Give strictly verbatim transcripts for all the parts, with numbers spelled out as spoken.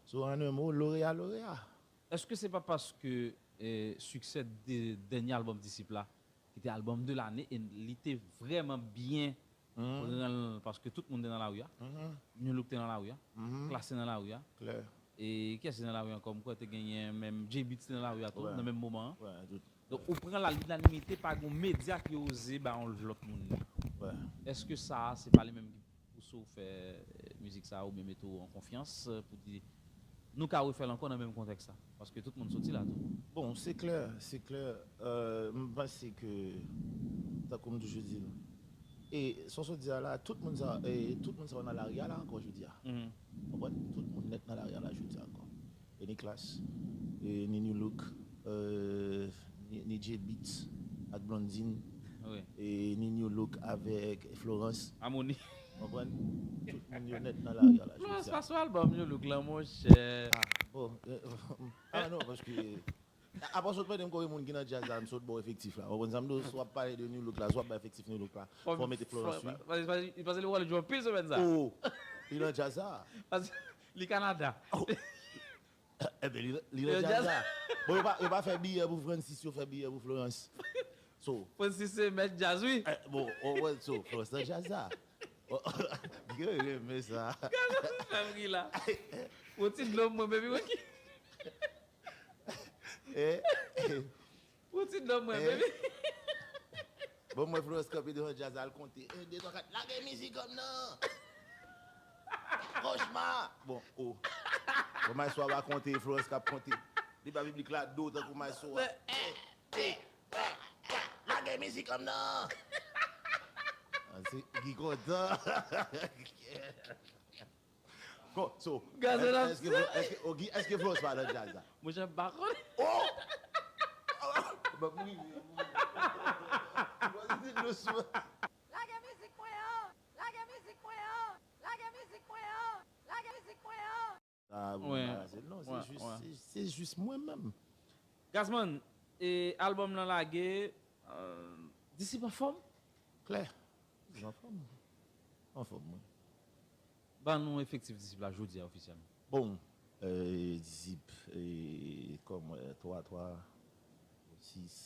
So, an en mo, loreya, loreya. Èske se pa paske eh, siksè de dènye albòm Disip la, ki te albòm de lane, e li te vrèman byen pran l, paske tout moun te nan lari a. New Look te nan lari a. Klass te nan lari a. E kiyès te nan lari a ankò? M kwè te genyen menm J-Beatz te nan lari a tou, nan menm moman an. Donk, ou pran l a linanimite, pa gen yon medya ki oze ba yon lòt moun li. Èske sa a, se pa li menm ki pouse w fè eh, mizik sa a oubyen mete w an konfyans eh, pou di nou ka refè l ankò nan menm kontèks la? Paske tout moun soti la tou. Bon, se klè, se klè. Euh, m panse ke, tankou m toujou di l, e sa w sot di a la, tout moun sa, e tout moun sa yo nan lari a la ankò jodi a. Konprann? Tout moun nèt nan lari a la jodi a ankò. E ni Klass, e ni New Look, euh, ni, ni J-Beatz ak Blondine, e ni New Look avèk Florence. Amoni. Konprann? Tout moun yo nèt nan lari a la jodi a. Florence pa sou albòm New Look lan, monchè. Ah, bon. Ah non, paske apa w sot mande m konbyen moun ki nan djaz la, m sot ba w efektif la. Ou konprann sa m di w? Si w ap pale de New Look la, si w ap bay efektif New Look la, fò w mete Florence, wi. Paske li pral jwe anpil semèn sa. Oh, li nan djaz sa. Paske li Kanada. Enben, li, li nan djaz la. Bon, yo pa, yo pa fè biyè pou Francis, yo fè biyè pou Florence. So, Francis se mèt djaz, wi. Eh, bon, oh, well, so, Florence nan djaz la. Oh, yo renmen sa. Gade sa fè m ri la. Yon ti dlo mwen, baby, wè ki. Eh, eh. Yon ti dlo mwen, baby. Bon, mwen Florence kanpe devan djaz al konte. En, de, twa, kat. Lage mizik an m nan. Kochma. Bon, oh. Bon, maestro a va konte, Florence k ap konte. Li ba piblik la do tankou maestro a. En, de, twa, kat. Lage mizik an m nan. Ah, se ki kontan. Bon, so, Gazon ap èske, èske, èske Florence pa nan djaz la? Monchè, m pa konnen. Oh! M ap mouri, m ap mouri. Vas-y, dousman. Lage mizik mwen an! Lage mizik mwen an! Lage mizik mwen an! Lage mizik mwen an! Ah, bon, bagay se non, se jis, se, se jis mwen menm. Gazman, e albòm lan lage, euh, Disip anfòm? Klè. Anfòm. Anfòm, wi. Ban nou efektif Disip la jodi a ofisyèlman. Bon, euh, Disip, euh, kòm euh, twa twa, sis,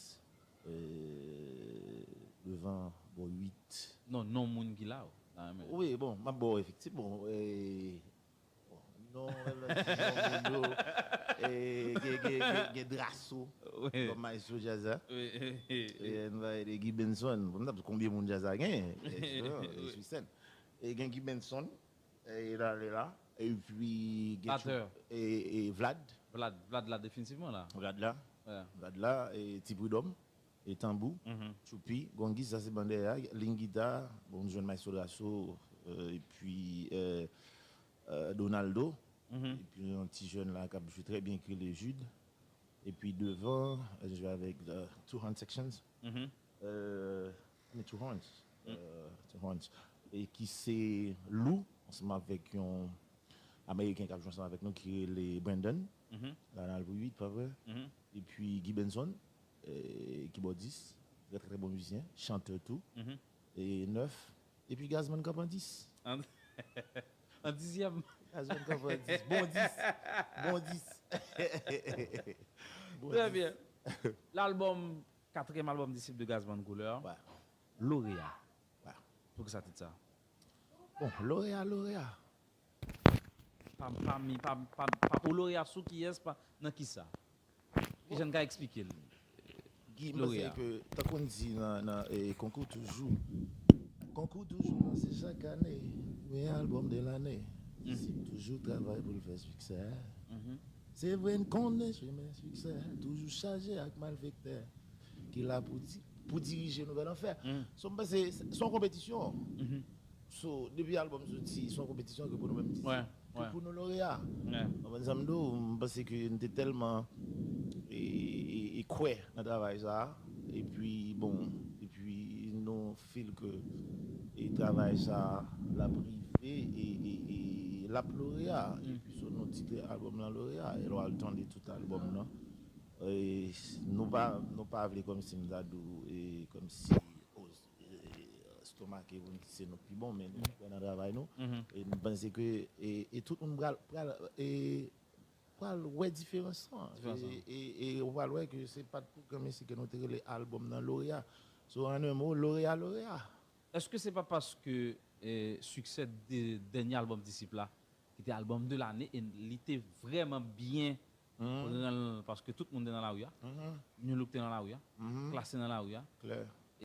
euh, devan, bon, uit. Non, non, moun ki la. Wi, bon, m ap ba w efektif. Bon, euh, Bon, non, non, non, non, non. E, gen, gen, gen, gen Drasso kòm maestro djaz la. E, nou pale de Guy Benson. Bon, m t ap di konbyen moun djaz la gen, e, sou sèn. E gen Guy Benson, e, la, la, la. Epi, gen Tchou, e, e Vlad. Vlad, Vlad la definitivman la. Vlad la. Vlad la, e Ti Pridòm. E tanbou, tchoupi, gongis, sa se ban dèyè a, liy gita, bon, nou jwenn Maestro Drasso, euh, epi euh, euh, Donaldo, epi yon ti jèn la k ap jwe trè byen ki rele Jude, epi devan, euh, jwe avèk euh, Two Horn Sections, euh, I mean, Two Horns, euh, Two Horns, e ki se Lou, ansanm avèk yon Ameriken k ap jwe ansanm avèk nou ki rele Brandon, la n al pou uit, pa vre? Epi Guy Benson, euh, kibòdis, trè, trè, trè bon mizisyen, chantè tou. E nèf, epi Gazman kanpe an dis. An, an dizyèm. Gazman kanpe an dis. Bon dis. Bon dis. Trè byen. Lalbòm, katriyèm albòm Disip de Gazman Couleur. Loreya. Poukisa tit sa? Bon, loreya, loreya. Pa, pa, mi, pa, pa, pa pou loreya sou kiyès, pa, nan kisa? Kijan n ka eksplike l? Guy, m panse ke, tankou n di nan, nan eh, konkou toujou, konkou toujou lanse chak ane, meyè albòm de lane. Disip toujou travay pou l fè siksè. Se vre n konnen chemen siksè toujou chaje ak malfektè. Ki la pou di, pou dirije nouvèl anfè. So, m panse se se yon konpetisyon. So, depi albòm soti, se yon konpetisyon ke pou nou menm Disip, ke pou nou loreya. Ou konprann sa m di w? M panse ke n te tèlman e, e, e kwè nan travay sa a. Epi, bon, epi nou feel ke e travay sa a l ap rive e, e, e l ap loreya. Epi so nou titre albòm lan loreya. E lè w al tande tout albòm lan, e, nou pa, nou pa vle kòmsi m ta di w, e, kòmsi, o, e, estomake pou n di se nou k pi bon, men nou kwè nan travay nou. E m panse ke, e, e tout moun pral, pral, e, pral wè diferans lan. Diferans lan. E, e, e ou pral wè ke se pa t pou granmesi ke nou te rele albòm nan Loreya. So, an en mo, Loreya, Loreya. Èske se pa paske eh, siksè de dènye albòm Disip la, ki te albòm de lane, e li te vrèman byen pran l, paske tout moun te nan lari a. Nu Look te nan lari a. Klass te nan lari a. Klè.